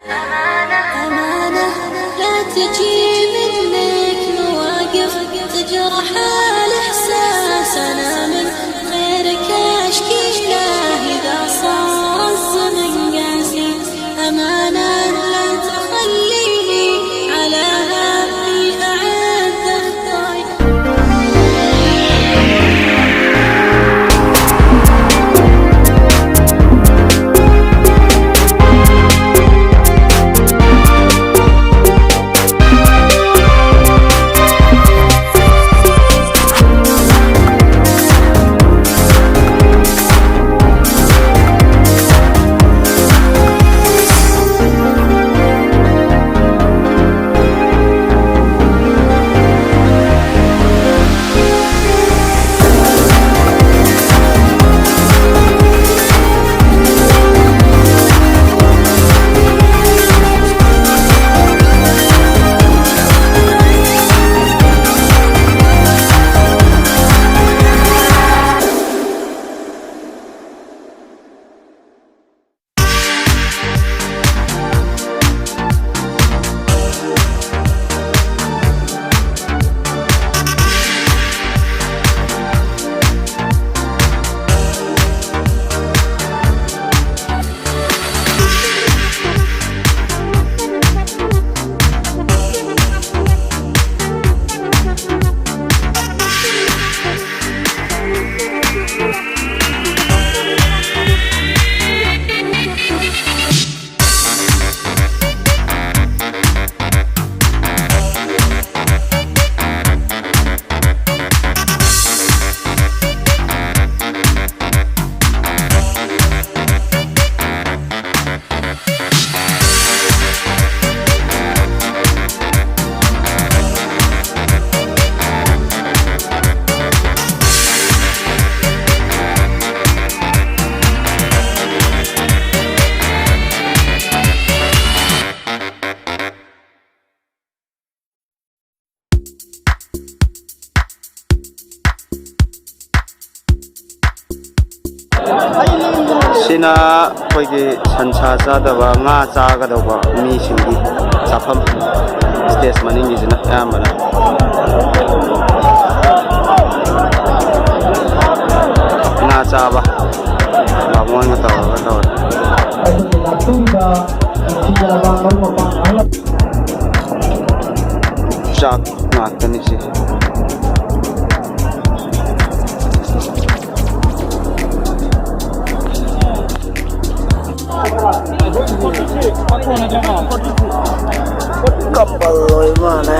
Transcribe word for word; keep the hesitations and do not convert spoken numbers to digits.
أمانة، لا تجي منك مواقف تجرح الإحساس. أنا من غيرك أشكي له إذا صار الزمن قاسي. أمانة، لا تخليني على هذه أعد الضايع. ꯁꯤꯅ ꯑꯩꯈꯣꯏꯒꯤ ꯁꯟꯁꯥ ꯆꯥꯗꯕ, ꯉꯥ ꯆꯥꯒꯗꯧꯕ ꯃꯤꯁꯤꯡꯒꯤ ꯆꯥꯐꯝ, ꯁ꯭ꯇꯦꯖ ꯃꯅꯤꯡꯒꯤꯁꯤꯅ ꯑꯌꯥꯝꯕꯅ ꯉꯥ ꯆꯥꯕ, ꯕꯥꯃꯣꯟꯒ ꯇꯧꯔꯒ ꯇꯧꯔꯦ꯫ ꯑꯩꯈꯣꯏꯒꯤ ꯂꯥꯛꯄꯤꯔꯤꯕ ꯅꯨꯡꯁꯤꯖꯔꯕ ꯃꯔꯨꯞ ꯃꯄꯥꯡ ꯑꯍꯜ, ꯆꯥꯛ ꯉꯥꯛꯇꯅꯤ ꯁꯤ꯫ ꯀꯝꯕꯜ ꯑꯣꯏ ꯃꯥꯜꯂꯦ꯫